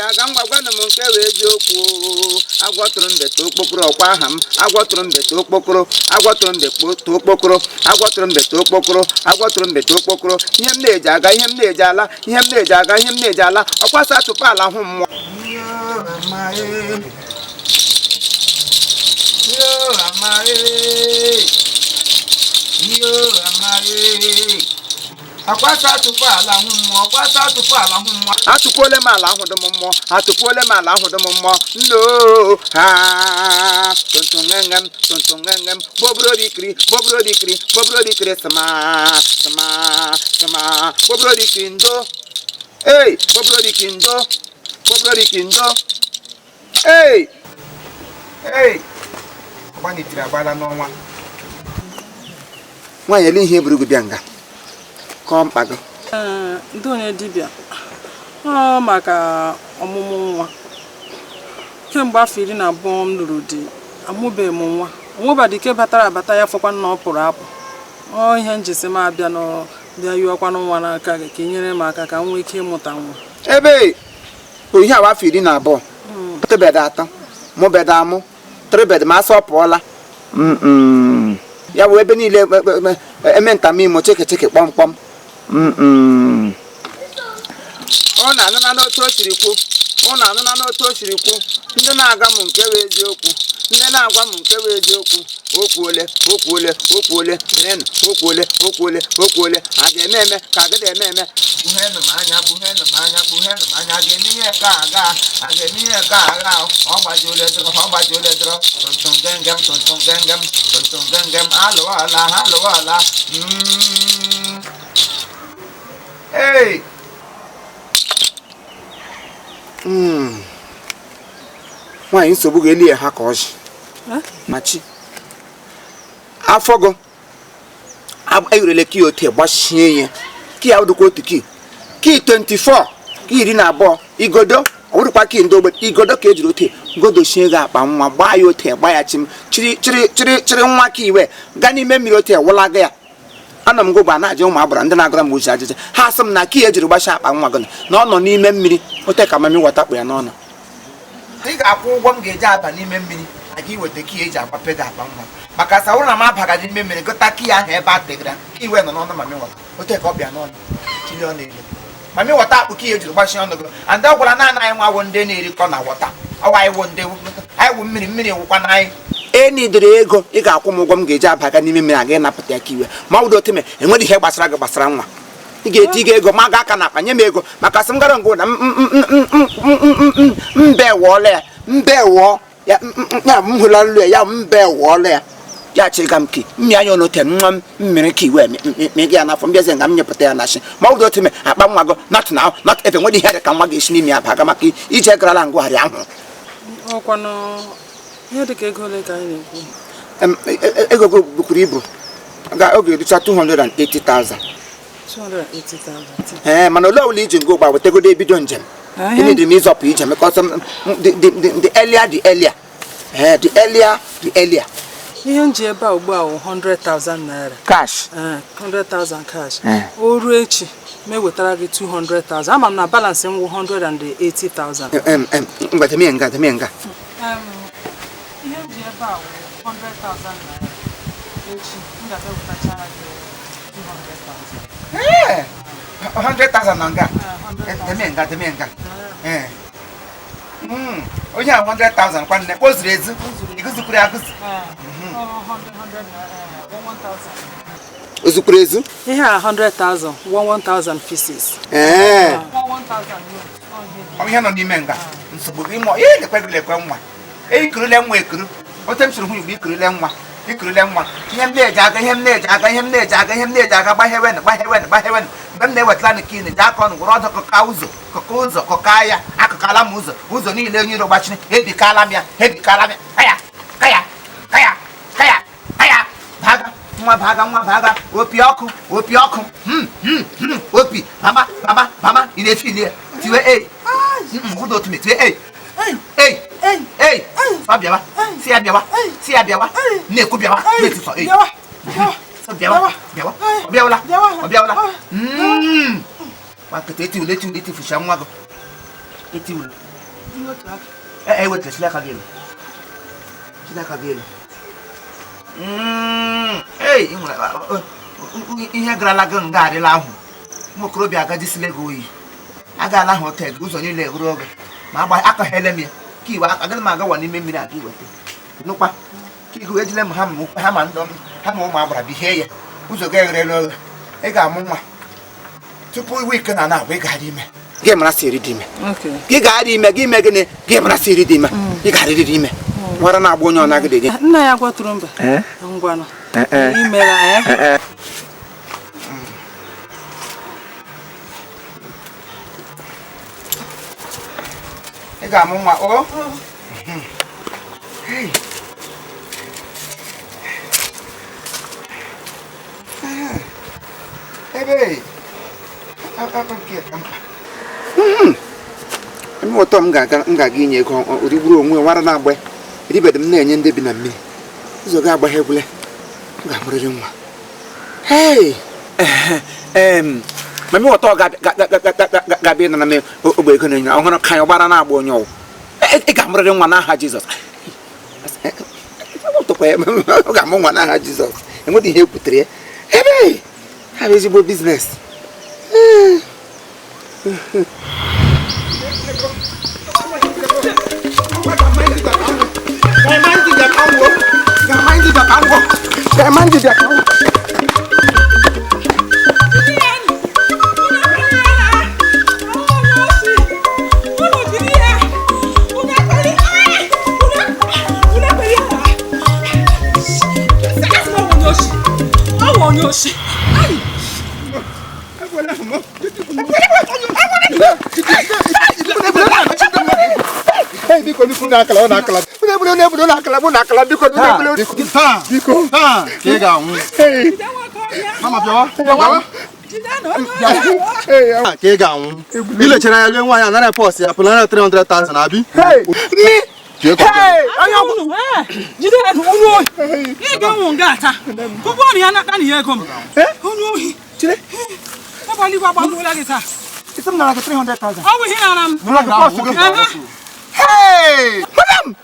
aga. Ngwa, gwanụ m nke wee eziokwu. Agwọ tụrụ mbe too okpokoro, ọkwa aha m. Agwọ tụrụ mbe too okpokoro, agwọ tụrụ mbe too okpokoro, agwọ tụrụ mbe too okpokoro, agwọ tụrụ mbe too okpokoro. Ihe m na-eji aga, ihe m na-eji ala, ihe m na-eji aga, ihe m na-eji ala, ọkwa sa tupu ala hụ mmụọ. Akwasa tupu ala hụ mmụọ, kwasa tupu ala hụ mmụọ. Atụpuole m ala ahụ dị m mmụọ, atụpuole m ala ahụ dị m mmụọ. Nno ha tonto ngengem, tonto ngengem, bobrodikiri, bobrodikiri, bobrodikiri, sama sama sama, bobrodikiri ndo. Ei, bobrodikiri ndo, bobrodikiri ndo. Ei ei, agbanitiri agbala n'ọnwa. Nwaanyị, ele ihe buru gị bịa nga? Kọọ mkpa gị. Ndị onye dibịa, ọ maka ọmụmụ nwa. Kemgbe afọ 12 m lụrụ di, amụbeghị m nwa. Onwebadị ike batara abata, ya fọkwa na ọ pụrụ apụ. Ọ ihe njisi m abịa nọ bịa yụọkwanụ nwa n'aka gị ka ị nyere m aka ka m nwee ike ịmụta nwa. Ebe ihe awa afọ 12, tụbeda atọ, mụbeda amụ tụrụbed, ma asọ pụọla ya bụ ebe niile eme ntamimo cheke cheke kpọmkpọm. Ọ na-anụna n'otu o siri kwu, ọ na-anụna n'otu o siri kwu. Ndị na-aga m nke bụ eziokwu, ndị na-agwa m nke bụ eziokwu. Okwuole, okwuole, okwuole, merenụ. Okwuole, okwuole, okwuole. A ga-eme eme ka agada eme eme. Kpughenụ m anya, kpughenụ m anya, kpughenụ m anya. A ga-eme ihe ka aga, a ga-eme ihe ka agha. Ọ gbajuole dọrọ, ọ gbajuole dọrọ. Tonton gengem, tonton gengem, tonton gengem. Alụọla, alụọla. Ee. Nwaanyị, nsogbu ga-eli ha ka ọjị machi afọ gị. Ewerele key otu gbachie ya. Key awụdụkwa otu key, key 24, key 12, igodo. Ọ bụrụkwa key ndị ogbe igodo ka ejiri ote godochie gị akpa nwa, gbaa ya ote, gbaa ya chim, chiri chiri chiri chiri nwa ka iwe gaa n'ime mmiri ote wụlaga ya. Anọ m gụgba na-ajụ ụmụ agbara ndị na-agara m ozi ajụjụ. Ha sị m na key ejiri gbachi akpa nwa gị na ọ nọ n'ime mmiri ote ka mami wata kpụ ya n'ọnụ. Ị ga-akwụ ụgwọ m ga-eji aba n'ime mmiri aga iweta key eji agbape gị akpa nwa, maka sa ụrụ na m abaga n'ime mmiri gụta key ahụ ebe a tegara ka iwe nọ n'ọnụ mami wata ote ka ọ bịa n'ọnụ chili ọ na-ele mami wata akpụ key ejiri gbachi ọnụ gị. And ọ gwara naanị anyị nwa wụ ndị na-erikọ na wọta ọwa. Anyị wụ ndị anyị wụ mmiri, mmiri wụkwa na anyị enidiri ego. Ị ga-akwụ m ụgwọ m ga-eji abaga n'ime mmiri aga ịnapụta ya ka iwe ma ọ bụrụ oteme enweghị ihe gbasara gị gbasara nwa. Ị ga-eti gị ego ma ga aka n'akpa nye m ego, maka sị m gara ngụ na mbe wụọla ya, mbe wụọ ya, ya m hụla nlu ya, ya mbe wụọla ya. Ya chịga m ki mmi anya onote nwa m mmiri ka iwe mega ya n'afọ mbịazi nga m nyepụta ya na shi ma ọ bụrụ otu akpa nwa gị. Not now, not ever. Nwere ihe dị ka nwa ga-esi n'ime ya baga maka ije garala ngwagharị ahụ. Ọkwanụ ihe dịka ego ole ka anyị na-ekwu? Ego gị bukwuru ibu, ọ ga-erucha 280,000. 280,000? Ee, mana ole ọbụla iji ngo gba wetagodo ebido njem. Gịnị dị m ịzọpụ ije mekọta? The earlier the earlier, ee, the earlier the earlier. Ihe m ji ebe a ugbu a wụ 100,000 naira. Cash? Ee, 100,000 cash. O ruo echi ma ewetara gị 200,000. Ama m na balance m wụ 180,000. Ngwa, demie nga, demie nga. Ihe m ji ebe a wụ 100,000 naira. Echi m ga-abịa wetachara gị 200,000. Ee, 100,000 na nga. Demie nga, demie nga. Ee, onye a 100,000 kwa nne o zuru ezu, iguzukwuru ya agụzu. O zukwuru ezu. Ihe a 100,000, 1000 pieces. Ee. 1000. Ọ ihe nọ n'ime nga nsogbu gị ịmụ ihe lekwe gị, lekwe nwa eikurule nwa ekuru ote m siri hụ igbo ikurule nwa, ikurule nwa. Ihe m na-eji aga, ihe m na-eji aga, ihe m na-eji aga, ihe m na-eji aga, gbahiewenụ, gbahiewenụ, gbahiewenụ. Mgbe m na-ewetara nụ kin ji aka ọnụ gwere ọdụ kụka ụzọ, kụka ụzọ, kụka ya. Akụkala m ụzọ, ụzọ niile onye iro gbachiri ebikala m ya, ebikala m ya. Kaya kaya kaya kaya kaya, baga nwa, baga nwa, baga opi ọkụ, opi ọkụ. Opi mama, mama, mama, ị na-efi ili ya tiwe. Ei, ụdọ otu tiwe. Ei ei ei, ọ bịawa, si ya bịawa, si ya bịawa, na-ekwu bịawa, na-eti sọ ei, sọ bịawa, bịawa. Ọ bịawala, ọ bịawala. Nwa nkịta, etiwulu, etiwulu, etifucha nwa gị, etiwulu. Ewetara chili aka gị elu, chili aka gị elu. Ei, ị nwere ihe garala gị nga adịla ahụ. Ụmụ okorobịa agajisile gị oyi, agaala ahụ ote gị ụzọ niile ehuru oge ma agba akọghele m ya ka iwe agaghị m agawa n'ime mmiri aga iweta nụkwa ka ihu ejile m ha ma ha ma ndọ ha ma ụmụ agbara bihie ya ụzọ gị egherela oghe. Ị ga-amụ nwa tupu week na na-abụ. Ị ga-adị ime, gị mara sị eri dị ime. Gị ga-adị ime, gị ime gịnị? Gị mara sị eri dị ime, ị ga-adịrịrị ime nwara na-agba onye ọ nagide gị. Nna ya gwatụrụ mba ngwanụ imere ya. Ị ga-amụ nwa o. Ebe eme ụtọ m ga-aga inye ego origburu onwe nwara na-agba eribedo m na-enye ndị bi na mmiri ụzọ ga-agbaghe egwule. M ga-amụrịrị nwa. Hey! Mami ụtọ ga-abịa ịnara m ogbe ego na-enye ọhụrụ ka anyị gbara na-agba onye ọwụ. Ị ga-amụrịrị nwa n'aha Jizọs. Ọ ga-amụ nwa n'aha Jizọs. Enweghị ihe ekwutere ya. Ebe ha bụ ezigbo business. Ka ị ga-anwụ ilechara ya lie nwaanyị anara pọs ya pụnara 300,000 abi. Madam,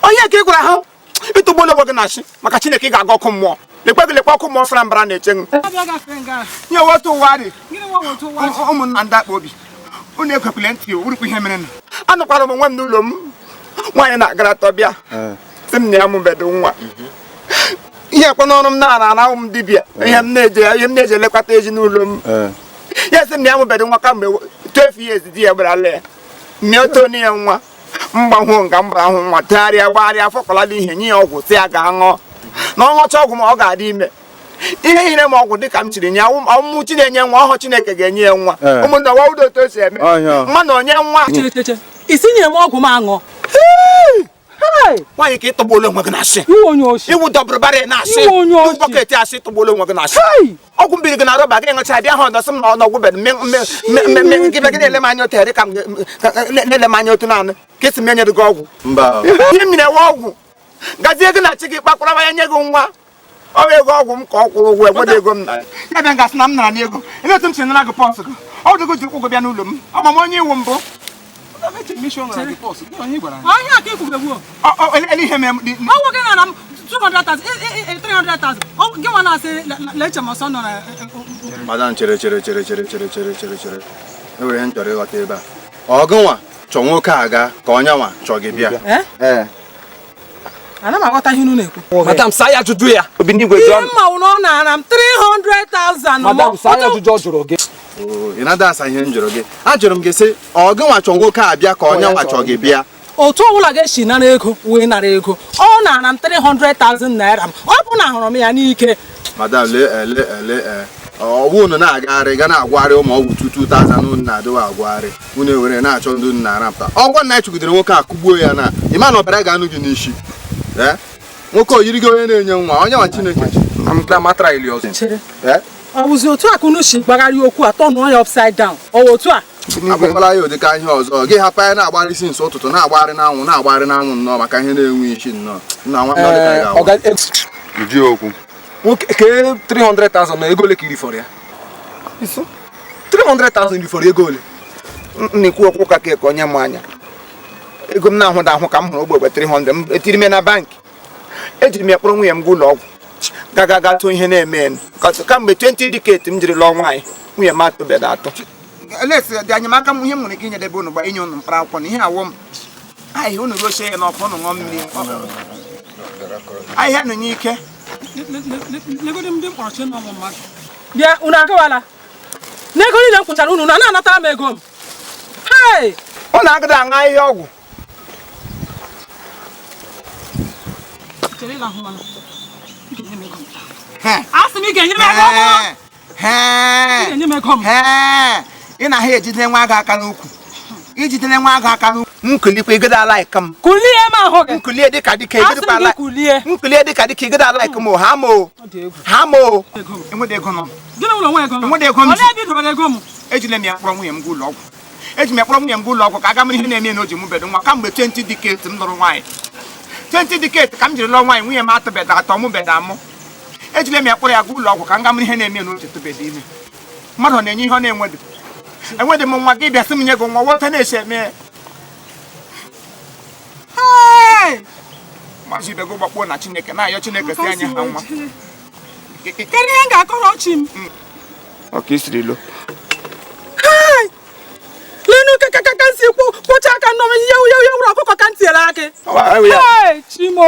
onye ka ị gwara ha ịtụgbuola onwe gị na achị maka Chineke ị ga-aga ọkụ mmụọ. Lekwe gị lekwe ọkụ mmụọ sara mbara na-eche nye otu ụwa dị ụmụnna ndị akpa obi unu ekwekwele ntị urukwu ihe mere anụkwara m onwe m n'ụlọ m nwaanyị na-agara tọbịa sị m na ya mụbedo nwa ihe ekwe n'ọrụ m na-ara anahụ m dibịa ihe m na-eji elekọta ezinụlọ m ya sị m na ya mụbedo nwa kamgbe 12 years di ya gbara ya mmịa otu ya nwa mgbanwe nga mba ahụ nwa tụgharịa gbagharịa afọkọlala ihe nye ya ọgwụ sị ya gaa ṅụọ na ọ ṅụcha ọgwụ ma ọ ga-adị ime ihe nyere m ọgwụ dịka m chiri nye ọmụmụ Chinenye nwa ọhụ Chineke ga-enye ya nwa ụmụnna waudo otu o si eme mma na onye nwa isi nyere m ọgwụ m aṅụ. Nwaanyị ka ịtọgbuola onwe gị na asị iwu dọbụrụbarị na asị bọketị asị tọgbuola onwe gị na asị ọgwụ mbiri gị na rọba gị ṅụcha bịa hụ ọdọsị m na ọnọgwụ bed gị bịa gị na-ele m anya otu ka m na-ele m anya otu naanị ka esi m enyere gị ọgwụ ihe m nyere ewe ọgwụ gazie gị na chi gị kpakwara ya nye gị nwa ọ bụ ego ọgwụ m ka ọ kwụrụ ụgwọ enwede ego m ya bịa ngasị na m nara n'ego ele otu m si nara gị pọs gị ọ dịgo ji ụkwụ gị bịa n'ụlọ m ama m onye iwu mbụ Madam chere chere chere chere chere chere chere chere enwere ihe m chọrọ ịghọta ebe a ọgụnwa chọ nwoke aga ka onye nwa chọ gị bịa. Ana m aghọta ihe unu na-ekwu. Madam saa ya ajụjụ ya. Obi n'igwe jụọ m. Ihe mma wụ na ọ nara m 300,000. Madam saa ya ajụjụ ọ jụrụ gị. Ị na-ada asa ihe m jụrụ gị. Ajụrụ m gị sị ọgụnwa chọ nwoke a bịa ka onye nwa chọ gị bịa. Otu ọbụla ga-esi nara ego wee nara ego ọ nara m 300,000 naira m ọ bụ na ahụrụ m ya n'ike. Madam lee ele ele ọwụ unu na-agagharị ga na-agwagharị ụmụ ọgwụ 2000 unu na-adịwa agwagharị unu ewere na-achọ ndị unu na-arapụta ọgwọ nna chụgidere nwoke a kụgbuo ya na ịma na ọbara ga-anụ gị n'isi. Nwoke o yiri gị onye na-enye nwa onye nwa Chineke. Ọ bụzi otu a ka unu si gbagharị okwu a tọnụọ ya upside down ọ wụ otu a akpọkwala ya ụdịka ihe ọzọ gị hapụ ya na-agbarịsị nso ụtụtụ na-agbagharị n'anwụ na-agbagharị n'anwụ nnọọ maka ihe na-enwe isi nnọọ nna nwa ji okwu nwoke kee 300,000 na ego ole ka iri fọrọ ya 300,000 iri fọrọ ego ole m na-ekwu okwu ka ka onye m anya Ego m na-ahụda ahụ ka m hụrụ ogbe 300 m etiri m ya na bankị. Ejiri m ya kpọrọ nwunye m gaa ụlọ ọgwụ gaga ga tụọ ihe na-eme kamgbe 20 decade m jiri lụọ nwaanyị, nwunye m atụbeghị atụ. Elesi dị enyemaka m ihe m nwere ike inyedebe unu gba inye unu mkpụrụ akwụkwọ na ihe awọ m ahịhịa unu ruochie ya n'ọkụ, unu ṅụọ mmiri ahịhịa na-enye ike. Bịa, unu agawala n'ego niile m kwụchara unu na na-anatara m ego m. Hey! Unu agada aṅa ahịhịa ọgwụ. Asị m ị ga-enye m ego m. Ị ga-enye m ego m. Ị na-ahụ ejide nwa agụ aka n'ukwu, ijidere nwa agụ aka n'ukwu. Nkulikwa igodo ala ike m. Kulie m ahụ gị. Nkulie dịka dịka igodokwa ala. Kulie. Nkulie dịka dịka igodo ala ike m o ha m o. Ha m o. Enwede ego nọ. Gịnị ụlọ nwa ego nọ? Enwede ego m. Olee ebe i dobere ego m? Ejile m ya kpọrọ nwunye m gaa ụlọ ọgwụ. Eji m ya kpọrọ nwunye m gaa ụlọ ọgwụ ka aga mara ihe na-eme na o ji mụbedo nwa kamgbe 20 decades m lụrụ nwaanyị. 20 decades ka m jiri lụọ nwaanyị, nwunye m atụbedo atọ, mụbedo amụ. Ejile m ya kpọrọ ya gaa ụlọ ọgwụ ka m ga mara ihe na-eme na o ji tụbedo ime. Mmadụ na-enye ihe ọ na-enwedo. Enwedị m nwa, gị bịa sị m nye gị nwa, wọta na-esi eme. Maazị ibe gị gbakpuo na Chineke na-ayọ Chineke si anyị ha nwa. Kedu ihe m ga-akọrọ chi m? Ọ ka isiri lo. Lenu kakakaka nsi kwụcha aka nnọọ ihe ihe wụrụ ọkụkọ ka m tinyere akị. Chimo.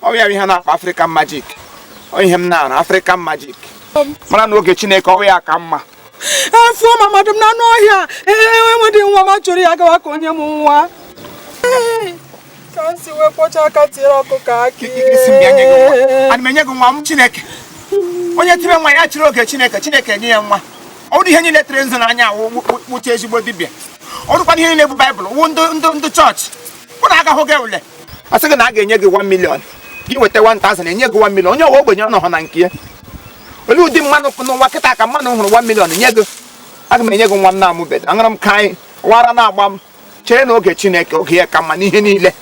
Ọ ya ihe na-akpa African magic. Ọ ihe m na-arụ African magic. Mara na oge Chineke ọ ya ka mma. Efuo ma mmadụ m n'anụ ọhịa enwedị nwa ma chọrọ ya gawa ka onye m nwa. Ka m si wee kwọcha aka tinyere ọkụkọ akị. Ana m enye gị nwa m Chineke. Onye tiri nwa ya chịrị oge Chineke, Chineke enye ya nwa. Ọ bụrụ ihe niile tere nzu n'anya wụcha ezigbo dibịa. Ọ bụrụkwa ihe niile bụ Baịbụl wụ ndị chọọchị. Ụnụ agahụ gị ule. A sị gị na a ga-enye gị 1 million. Gị weta 1000 enye gị 1 million. Onye ọwa ogbenye ọ nọhọ na nke ya. Olee ụdị mmanụ n'ụwa kịta ka mmanụ hụrụ 1 million nye gị? Aga m enye gị nwa m na-amụbedo. Aṅụrụ m ka anyị wara na-agba m. Chere na oge Chineke oge ya ka mma n'ihe niile.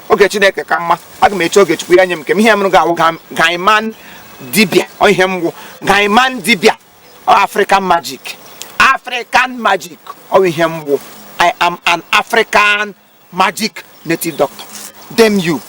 Oge Chineke ka mma. Aga m eche oge Chukwu ya nye m nke m. Ihe m ga-awụ gaiman dibịa. Ọ ihe m gwụ gaiman dibịa. African magic. African magic. Ọ ihe m gwụ. I am an African magic native doctor. Damn you.